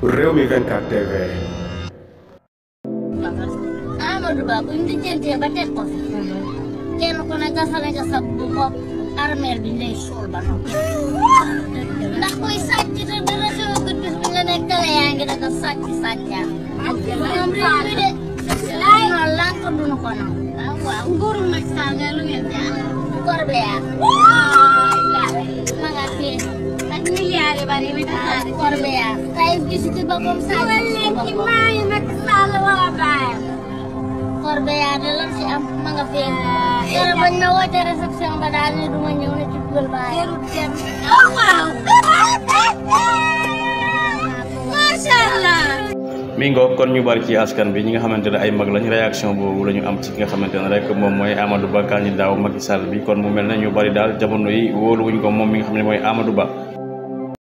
Rewmi 24 TV. Amadou Ba buñ lijjantee ba teg ko fi kenn ku ne gasale nga sa bopp armeel bi lay suul ba noppi ndax kuy sàcc te dara xew ko bis bi nga nekk tale yaa ngi daga sàcc sàccaan moom réew mi de non lànk duñu ko naw waaw nguuru Macky Sall nga lu ngeen jaar Corbeya ma nga fee ak milliards yi bari mi taxaari Corbeya tay gis ci boppam sàcc ci boppam maayi Macky Sall wala baayam Corbeya de lan si am ma nga fee dara bañ na woote réception ba daal ni duma ñëw na ci dugal baayam waaw masha Allah mi ngoog kon ñu bari ci askan bi ñi nga xamantene ay mag lañ réaction boobu lañu am ci nga xamantene rek moom mooy Amadou Ba candidat Macky Sall bi kon mu mel ne ñu bari daal jamono yi wóolu wuñ ko moom mi nga xam ne mooy Amadou Ba